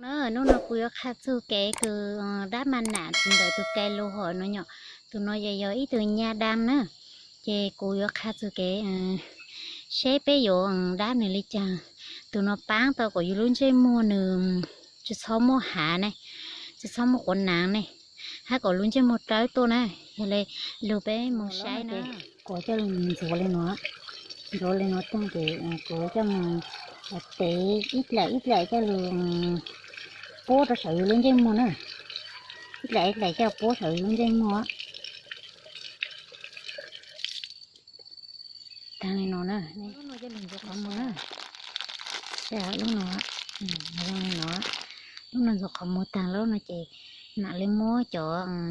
Na, hnub no kuv yuav qha txog kev kws dab ma nam ntawm tus kais lus hom no yom. Tus no yog, yog ib tug nyaj dab na. Ces kuv yuav qha txog kev seb peb yuav dab nws li cas. Tus no paab tau kom yus lub ntsej muag nws tsis txhob muaj hav ne, tsis txhob muaj quav naav ne, hab kom lub ntsej muag dawb tuaj na. Yog li lug peb moog saib na. Kuv coj lug ntxuav li no, ntxuav li no tag ces kuv coj moog tev ib dlaim ib dlaim coj lug puab rau saum yus lub ntsej muag na. Ib dlaim ib dlaim coj puab saum yus lub ntsej muag. Taag li no na, lub no coj lug ntxuav qhov muag na. Lub no, lub no ntxuav qhov muag taag lub no ces mam li muab cov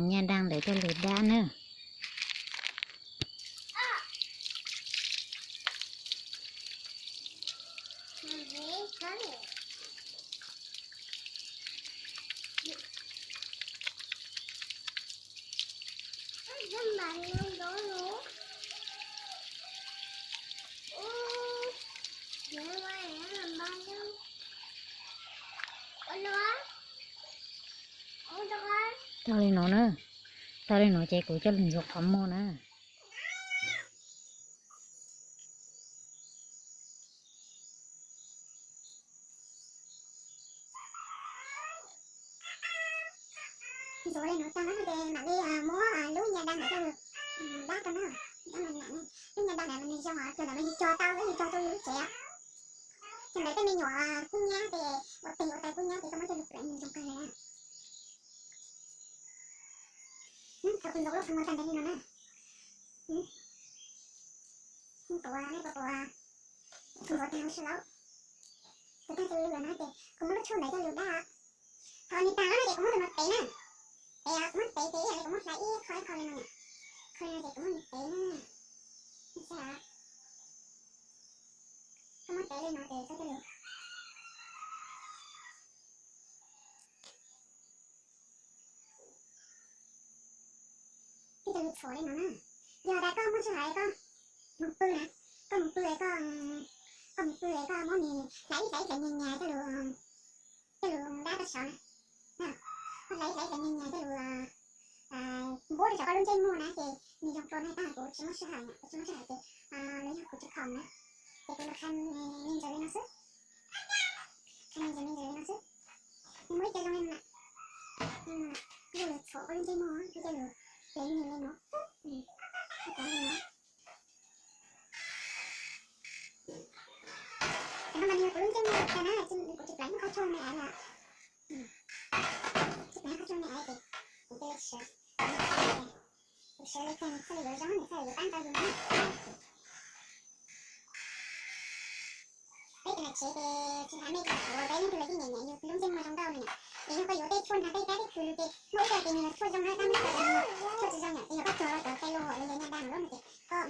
nyaj dab ntawd coj lug dab na. Tau li no na, tau li no ces kuv coj lug ntxuav qhov muag na. Ntxuav li no tag na ces mam li muab lub nyaj dab ntawd coj lug dab rau na. Lub nyaj dab ntawd nws zoo, tus ntawd nws yug cog tau, yug cog tau lub tsev. Thaum ntawd tej me nyuam kub nyab ces ua teg ua taw kub nyab ces koj muab coj lug pleev nws zoo kawg li na. Thaum kuv ntxuav lub qhov muag tag nrho li no na, kuv, nej puas pum, kuv ntxuav tag huv si lawm. Kuv tag tus lug no ces kuv muab lub tshuaj ntawd coj lug dab. Thaum nws tag lawm no ces kuv muab tus no tev na. Tev, kuv muab tev ces ib yam li kuv muab hlais ib qho ib qho li no, qho li no ces kuv muab nws tev na. Koj muab tev li no ces koj coj lug Koj coj lug txhuam li no na. Yog tas koj muaj sij hawm koj moog pw na, koj moog pw, koj moog pw koj muab nws hlais ib hlais ib hlais nyag nyag coj lug, coj lug dab rau saud na. Koj hlais ib hlais ib hlais nyag nyag coj lug npuab rau saum koj lub ntsej muag na ces nws zoo dlua na. Tab kuv tsis muaj sij hawm, kuv tsis muaj sij hawm ces los yog kuv tsis khoom na, ces kuv los qha me ntsis li no xwb. Qha me ntsis me ntsis li no xwb. Muaj ib co zoo li no na, coj lug txhuam koj lub ntsej muag, coj lug pleev nws li no. Cov no mas nws yog kuv lub ntsej muag tag na, kuv tsis pleev qhov tshuaj me ais li. Tsis pleev qhov tshuaj me ais ces kuv cia li siv, kuv siv li cas nws thiaj li yuav zoo, nws thiaj li yuav paab tau yus na. Peb cov nam tsev ces tsis hais mej tsis hais kuv, peb leej twg los yeej nyiam nyiam yus lub ntsej muag zoo nkauj na. Ces yog koj yuav tej tshuaj nrag tej kab tej khw lug ces muaj ib co ces nws yog tshuaj zoo na, tab muaj ib co ces nws yog tshuaj tsis zoo yom. Ces yog koj cog rau cov kais lus los yog nyaj dab lub no ces koj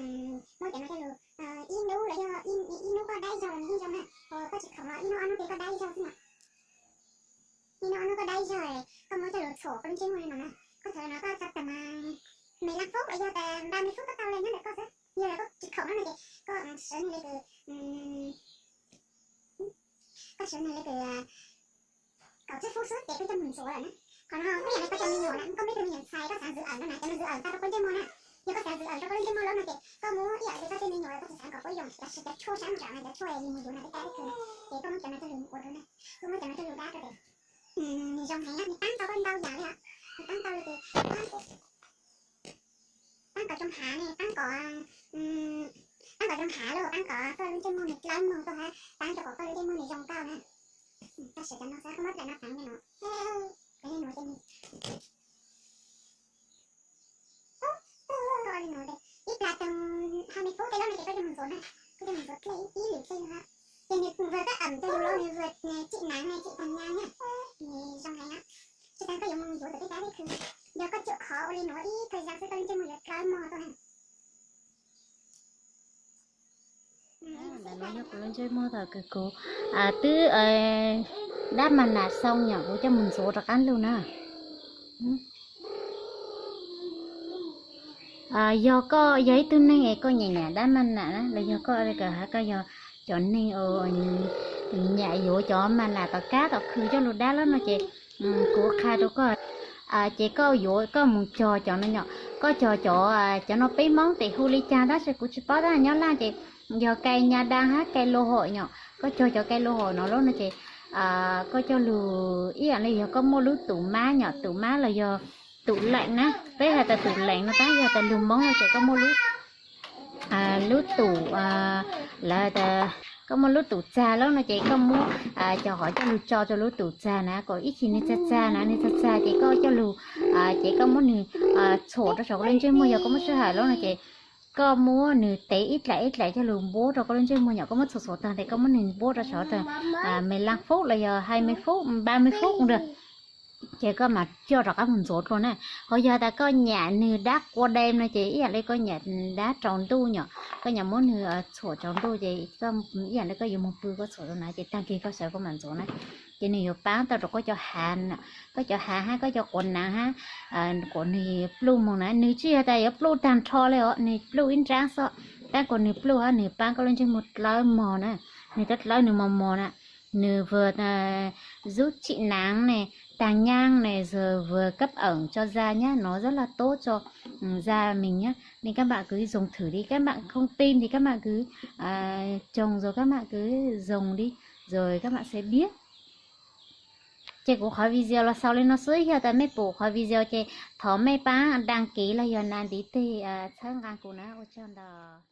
muab cov no coj lug ib hnub los yog ib hnub koj dab ib zaug los nws yeej zoo na. Koj tsis khoom los ib hnub ob hnub ces koj dab ib zaug xwb na. Ib hnub ob hnub koj dab ib zaug, koj muab coj lug txhuam koj lub ntsej muag li no na. Koj txhuam li no koj txhaj tag mas me laj fub los yog tas npa me fub koj tau li nyob ntawm koj xwb. Yog li koj tsis khoom no ces koj siv nws li kws, koj siv nws li kws kaum tsib fub xwb ces koj coj moog ntxuav lawm na. Qhov no kuj yog li koj cov me nyuam na, koj muaj ib tug me nyuam ntxhais koj xav ntxwv awm no na, cov no ntxwv awm tau rau koj lub ntsej muag na. Yog koj xav ntxwv awm rau koj lub ntsej muag lawm no ces koj muab ib yam li koj tej me nyuam koj tsis xav kom puab yoo, tam sis cov tshuaj sab nraud na, cov tshuaj yus mus yuav nrog tej kab tej khw na, ces koj muab cov no coj lug ua rau na. Koj muab cov no coj lug dab rau ces nws zoo heev na, nws paab tau koj ntau yam li os. Nws paab tau li ces paab kom tsoo hav ne, paab kom, paab kom tsoo hav lauj, paab kom koj lub ntsej muag nws dlawb mog, koj hab paab rau kom koj lub ntsej muag nws zoo nkauj na. Koj siv cov no xwb, koj muab dlaim no pleev li no, pleev li no ces nws Koj ua li no, ib plag tau hab me fub tej lub no ces koj coj moog ntxuav na, koj coj moog ntxuav dlej ib lwm dlej na. Ces nws vwm koj awm rau yus los nws vwm tsim naav na, tsim tag nyaj na, nws zoo heev na. Tsis tas koj yuav moog yuav tom tej kab tej khw, yog koj cuam qhov ua li no ib thaj zag xwb koj lub ntsej muag yuav dlawb mog koj na. Ntawm no yog kuv lub ntsej muag thaum kws kuv twb dab ma nam xoo nyom kuv coj moog ntxuav rov qaab lug na. Yog koj yog ib tug neeg es koj nyiam nyiam dab ma nam na, los yog koj li kws hab koj yog cov neeg uas Nyam yuav cov mas nas tom kab tom khw coj lug dab lawm no ces kuv qha rau koj, ces koj yuav koj mus cog cov no nyom, koj cog cov, cov no peb Hmoob tes hu li cas tab sis kuv tsis paub tab nyob Laj ces yog cay nha đăng hab cay lô hội nyom, koj cog cov cay lô hội no lawm no ces koj coj lug ib yam li yog koj muaj lub tủ mát nyom, tủ mát los yog tủ lạnh na, peb has tas tủ lạnh no tab yog tas lus Hmoob no ces koj muaj lub, lub tủ, lawv tas koj muaj lub tủ txag lawm no ces koj muab cov qhov coj lug tso rau lub tủ txag na kom ib chim nwg txag txag na, nwg txag txag ces koj coj lug, ces koj muab nwg txhuam rau saum koj lub ntsej muag, yog koj muaj sij hawm lawm no ces koj muab nwg tev ib dlaim ib dlaim coj lug npuab rau koj lub ntsej muag nyom, koj muab txhuam txhuam taag tes koj muab nwg npuab rau saum taag mười lăm phút los yog hai mươi phút, ba mươi phút kuj được. Ces koj mam coj rov qab mus ntxuav dlua na. Ho yog tas koj nyam nwg dab qua đêm no ces ib yam li koj nyam dab tsaus ntuj nyom, koj nyam muab nwg txhuam tsaus ntuj ces ib yam li koj yuav moog pw koj txhuam rau na ces taag kis koj sawv koj mam ntxuav na. Ces nwg yuav paab tau rau koj cov hav, koj cov hav hab koj cov quav nav hab, kom nwg pluj moog na, nwg tsis yog tas yuav pluj taag nrho li os, nwg pluj ib nraab xwb, tab kuas nwg pluj hab nwg paab koj lub ntsej muag dlawb mog na, nwg dlawb dlawb nwg mos mos na, nws vừa giúp trị nám này, tàn nhang này, rồi vừa cấp ẩm cho da nhá, nó rất là tốt cho, ừ, da mình nhá. Nên các bạn cứ dùng thử đi, các bạn không tin thì các bạn cứ, à, trồng rồi các bạn cứ dùng đi, rồi các bạn sẽ biết. Ces kuv qhov video los xaus li no xwb, yog tas mej pum qhov video ces thov mej pab đăng ký los yog nias ntiv tes txhawb nqa kuv na, ua tsaug ntau.